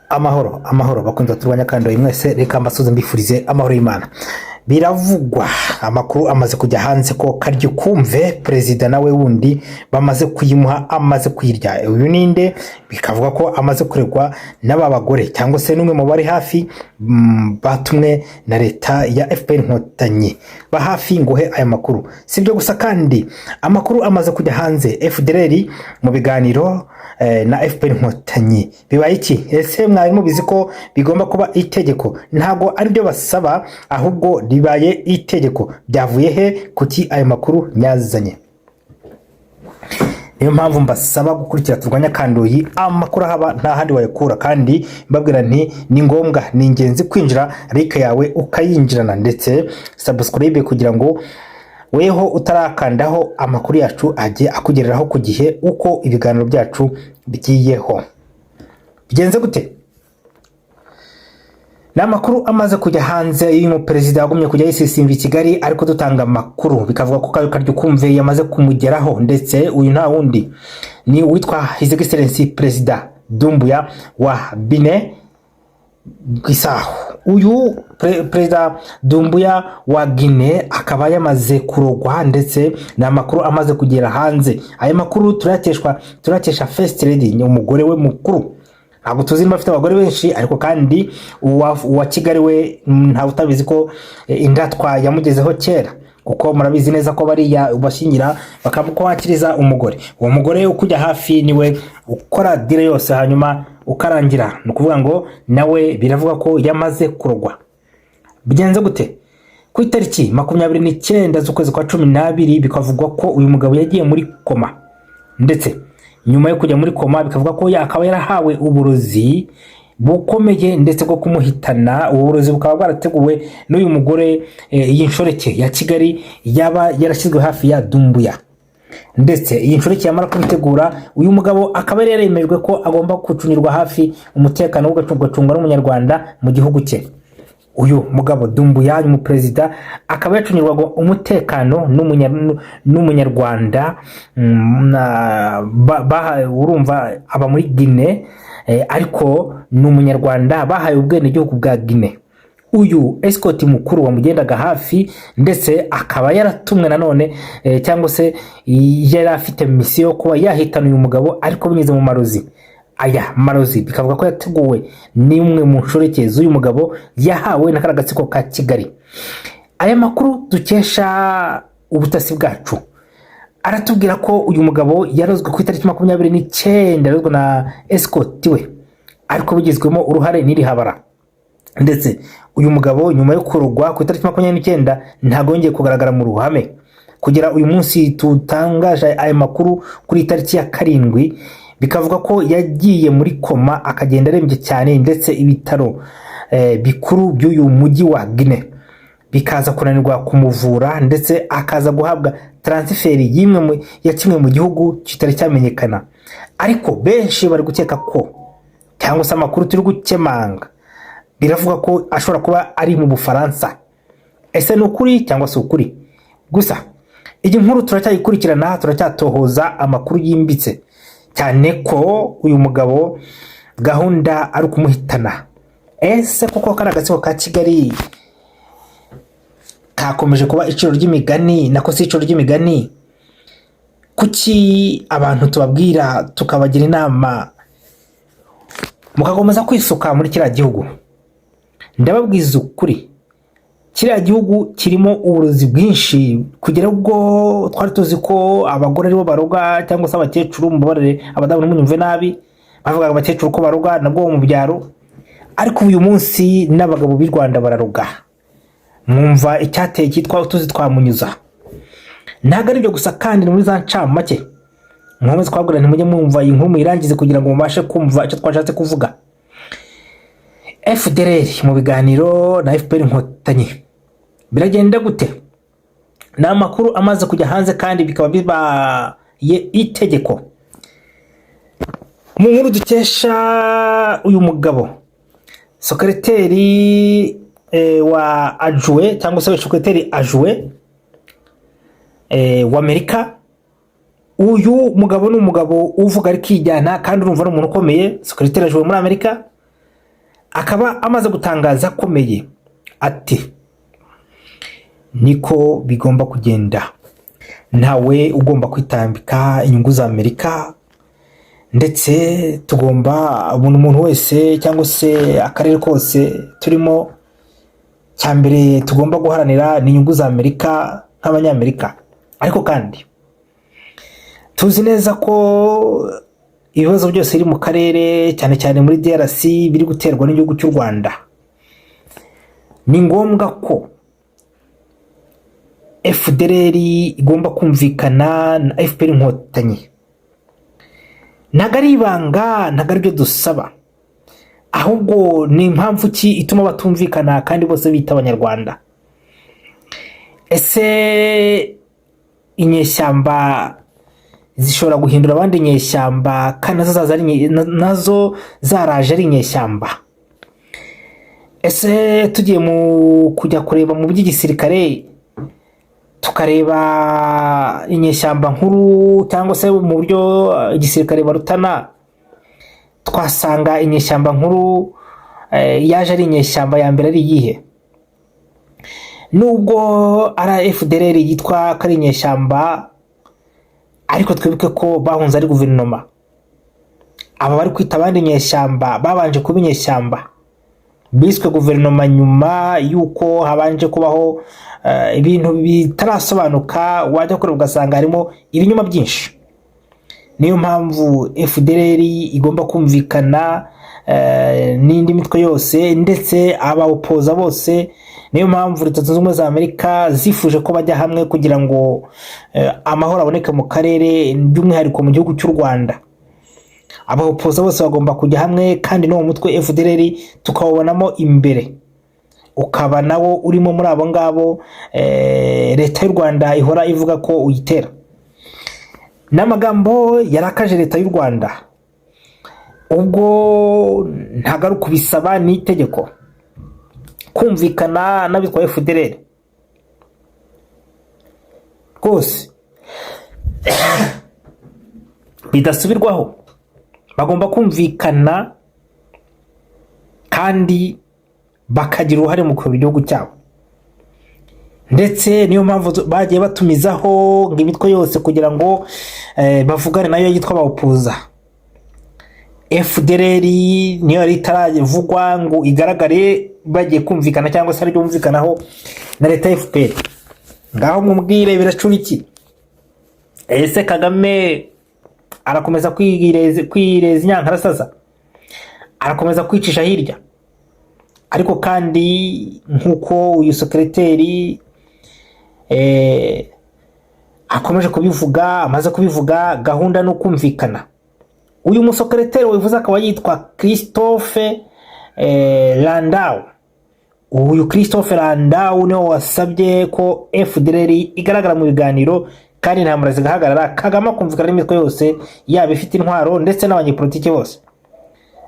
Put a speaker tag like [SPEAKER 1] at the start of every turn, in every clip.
[SPEAKER 1] Amahoro, amahoro, bakunze turwanya kandi mwese. Reka mbasuze, mbifurize amahoro y'Imana. Biravugwa, amakuru amaze kujya hanze ko Karyukumve perezida nawe wundi bamaze kuyimuha, amaze kuyirya. Uyu ninde? Bikavuga ko amaze kuregwa n'aba bagore cyangwa se n'umwe mu bari hafi batumwe na leta ya FPR Inkotanyi. Ba hafi nguhe aya makuru. Si ibyo gusa kandi, amakuru amaze kujya hanze, FDLR mu biganiro na FPR Inkotanyi. Bibaye iki? Ese mwari mubizi ko bigomba kuba itegeko? Ntabwo aribyo basaba, ahubwo ribaye itegeko. Byavuye he? Kuki ayo makuru nyazanye? Niyo mpamvu mbasaba gukurikira Turwanya Kanduyi. Amakuru ahaba nta handi wayakura. Kandi mbabwira nti ni ngombwa, ni ingenzi kwinjira, like yawe ukayinjirana, ndetse subscribe kugira ngo weho utarakandaho amakuru yacu ajye akugereraho ku gihe uko ibiganiro byacu bigiyeho. Bigenze gute? Ni amakuru amaze kujya hanze y'uyu muperezida wagumye kujya yisisimba i Kigali, ariko dutanga amakuru bikavuga ko Karyukumve yamaze kumugeraho. Ndetse uyu nta wundi, ni uwitwa His Excellency Perezida Doumbouya wa Guinée Bissau. Uyu Perezida Doumbouya wa Guinée akaba yamaze kurogwa, ndetse ni amakuru amaze kugera hanze. Aya makuru turayakesha First Lady, umugore we mukuru. Ntabwo tuzi niba afite abagore benshi, ariko kandi uwa Kigali we ntawe utabizi ko indatwa yamugezeho kera, kuko murabizi neza ko bariya bashyingira bakamukwakiriza umugore. Uwo mugore ukujya hafi niwe ukora deal yose, hanyuma ukarangira. Ni ukuvuga ngo nawe biravuga ko yamaze kurogwa. Bigenze gute? Ku itariki 29 z'ukwezi kwa 12, bikavugwa ko uyu mugabo yagiye muri koma, ndetse nyuma yo kujya muri koma bikavuga ko akaba yarahawe uburozi bukomeye ndetse bwo kumuhitana. Ubu burozi bukaba bwarateguwe n'uyu mugore, iyi nshoreke ya Kigali yaba yarashyizwe hafi ya Doumbouya. Ndetse iyi nshoreke yamara kubitegura, uyu mugabo akaba yari yaremejwe ko agomba gucungirwa hafi, umutekano we ugacungwa n'Umunyarwanda mu gihugu cye. Uyu mugabo Doumbouya, umuperezida, akaba yacungirwaga umutekano n'Umunyarwanda. Urumva aba muri Guinée, ariko ni Umunyarwanda bahaye ubwenegihugu bwa Guinée. Uyu escort mukuru wamugendaga hafi, ndetse akaba yaratumwe nanone, cyangwa se yari afite mission yo kuba yahitana uyu mugabo, ariko binyuze mu marozi. Aya marozi bikavuga ko yateguwe n'imwe mu nshoreke z'uyu mugabo yahawe na kariya gatsiko ka Kigali. Aya makuru dukesha ubutasi bwacu aratubwira ko uyu mugabo yarozwe ku itariki 29, yarozwe na escort we, ariko bigizwemo uruhare n'iri habara. Ndetse uyu mugabo nyuma yo kurogwa ku itariki 29 ntabwo yongeye kugaragara mu ruhame kugera uyu munsi tutangaje aya makuru kuri itariki ya 7. Bikavuga ko yagiye muri koma, akagenda arembye cyane, ndetse ibitaro bikuru by'uyu mujyi wa Guinée bikaza kunanirwa kumuvura, ndetse akaza guhabwa transfert y'imwe ya kimwe mu gihugu kitari cyamenyekana. Ariko benshi bari gukeka ko, cyangwa se amakuru turi gukemanga, biravuga ko ashobora kuba ari mu Bufaransa. Ese ni ukuri cyangwa si ukuri? Gusa iyi nkuru turacyayikurikirana, turacyatohoza amakuru yimbitse, cyane ko uyu mugabo gahunda ari ukumuhitana. Ese koko kari agatsiko ka Kigali kakomeje kuba iciro ry'imigani? Nako si iciro ry'imigani. Kuki abantu tubabwira, tukabagira inama, mukakomeza kwisuka muri kiriya gihugu? Ndababwiza ukuri, kiriya gihugu kirimo uburozi bwinshi, kugera ubwo twari tuzi ko abagore aribo baroga cyangwa se abakecuru. Mubabarire abadamu, ntimunyumve nabi. Bavugaga abakecuru ko baroga nabwo mu byaro, ariko uyu munsi n'abagabo b'i Rwanda bararoga. Mwumva icyateye cyitwa utuzi twamunyuza. Ntabwo ari ibyo gusa kandi, ni muri za ncamake nkomeze twabwira, ntimujye mwumva iyi nkuru muyirangize kugira ngo mubashe kumva icyo twashatse kuvuga. FDLR mu biganiro na FPR Inkotanyi, biragenda gute? Ni amakuru amaze kujya hanze, kandi bikaba bibaye itegeko. Mu nkuru dukesha uyu mugabo secrétaire wa adjoint, cyangwa se secrétaire adjoint wa Amerika. Uyu mugabo ni umugabo uvuga arikijyana, kandi urumva ari umuntu ukomeye, secrétaire adjoint muri Amerika. Akaba amaze gutangaza akomeye ati: "Niko bigomba kugenda, ntawe ugomba kwitambika inyungu za Amerika, ndetse tugomba buri muntu wese cyangwa se akarere kose turimo, cya mbere tugomba guharanira ni inyungu za Amerika nk'Abanyamerika." Ariko kandi tuzi neza ko ibibazo byose biri mu karere, cyane cyane muri DRC, biri guterwa n'igihugu cy'u Rwanda. Ni ngombwa ko FDLR igomba kumvikana na FPR Inkotanyi. Ntabwo ari ibanga, ntabwo ari byo dusaba, ahubwo ni impamvu ki ituma batumvikana kandi bose bita Abanyarwanda? Ese inyeshyamba zishobora guhindura abandi inyeshyamba kandi nazo zaza ari nazo zaraje ari inyeshyamba? Ese tugiye mu kujya kureba mu by'igisirikare, tukareba inyeshyamba nkuru cyangwa se mu buryo igisirikare barutana, twasanga inyeshyamba nkuru yaje ari inyeshyamba ya mbere ari iyihe? Nubwo ari FDLR yitwa ko ari inyeshyamba, ariko twibuke ko bahunze ari guverinoma. Aba bari kwita abandi inyeshyamba babanje kuba inyeshyamba, biswe guverinoma nyuma y'uko habanje kubaho ibintu bitarasobanuka, wajya kureba ugasanga harimo ibinyoma byinshi. Niyo mpamvu FDLR igomba kumvikana n'indi mitwe yose ndetse abawupoza bose. Niyo mpamvu Leta Zunze Ubumwe za Amerika zifuje ko bajya hamwe kugira ngo amahoro aboneke mu karere, by'umwihariko mu gihugu cy'u Rwanda. Abawopoza bose bagomba kujya hamwe, kandi n'uwo mutwe FDLR tukawubonamo imbere, ukaba nawo urimo muri abo ngabo Leta y'u Rwanda ihora ivuga ko uyitera. N'amagambo yarakaje Leta y'u Rwanda. Ubwo ntabwo ari ukubisaba, ni itegeko kumvikana n'abitwa FDLR rwose bidasubirwaho. Bagomba kumvikana kandi bakagira uruhare mu kuyobora igihugu cyabo. Ndetse niyo mpamvu bagiye batumizaho ngo imitwe yose kugira ngo bavugane nayo yitwa bawupuza. FDLR niyo yari itaravugwa ngo igaragare bagiye kumvikana cyangwa se aribyo bumvikanaho na leta ya FPR. Ngaho mubwire, biracura iki? Ese Kagame arakomeza kwireza inyankarasaza, arakomeza kwicisha hirya? Ariko kandi nk'uko uyu sekereteri akomeje kubivuga, amaze kubivuga, gahunda ni ukumvikana. Uyu musekereteri wivuze akaba yitwa Christophe Landau. Uyu Christophe Landau niwe wasabye ko FDLR igaragara mu biganiro kandi intambara zigahagarara, Kagame akumvikana n'imitwe yose, yaba ifite intwaro ndetse n'abanyepolitiki bose.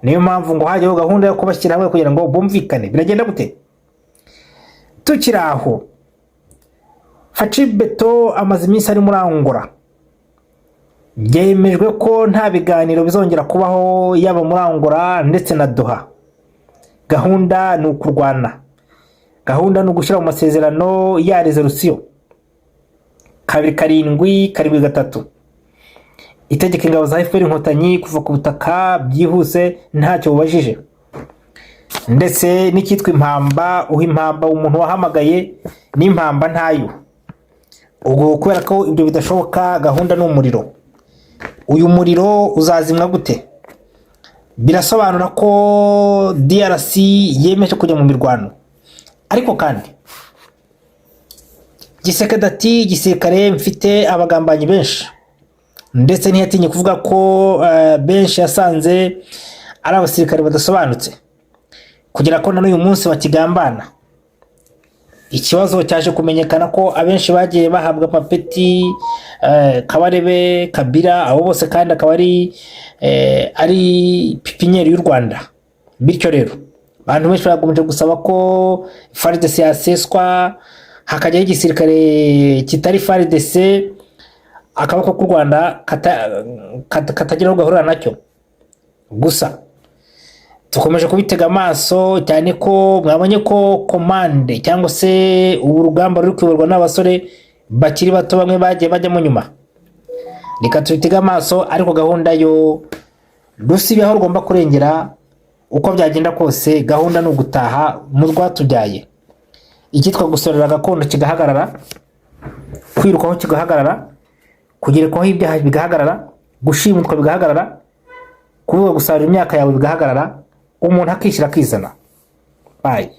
[SPEAKER 1] Niyo mpamvu ngo hajyaho gahunda yo kubashyira hamwe kugira ngo bumvikane. Biragenda gute? Tukiri aho, Fatshi Béton amaze iminsi ari muri Angola. Byemejwe ko nta biganiro bizongera kubaho, yaba muri Angola ndetse na Doha. Gahunda ni ukurwana, gahunda ni ugushyira mu masezerano ya résolution 2773 itegeka ingabo za FPR Inkotanyi kuva ku butaka byihuse ntacyo bubajije, ndetse n'icyitwa impamba, uha impamba umuntu wahamagaye, n'impamba ntayo. Ubwo kubera ko ibyo bidashoboka, gahunda ni umuriro. Uyu muriro uzazimwa gute? Birasobanura ko DRC yemeje kujya mu mirwano. Ariko kandi Tshisekedi ati: "Igisirikare mfite abagambanyi benshi", ndetse ntiyatinye kuvuga ko benshi yasanze ari abasirikare badasobanutse, kugera ko na n'uyu munsi bakigambana. Ikibazo cyaje kumenyekana ko abenshi bagiye bahabwa amapeti, Kabarebe, Kabila, abo bose kandi akaba ari pépinière y'u Rwanda. Bityo rero abantu benshi bakomeje gusaba ko FARDC yaseswa, hakajyaho igisirikare kitari FARDC, akaboko k'u Rwanda katagira aho gahurira nacyo. Gusa Dukomeje kubitega amaso, cyane ko mwabonye ko commande cyangwa se ubu rugamba ruri kuyoborwa n'abasore bakiri bato, bamwe bagiye bajyamo nyuma. Reka tubitege amaso, ariko gahunda yo rusibe aho rugomba kurengera. Uko byagenda kose, gahunda ni ugutaha mu rwatubyaye. Icyitwa gusorera gakondo kigahagarara, kwirukaho kigahagarara, kugerekwaho ibyaha bigahagarara, gushimutwa bigahagarara, kuvuga gusarura imyaka yawe bigahagarara, umuntu akishyira akizana. Bye.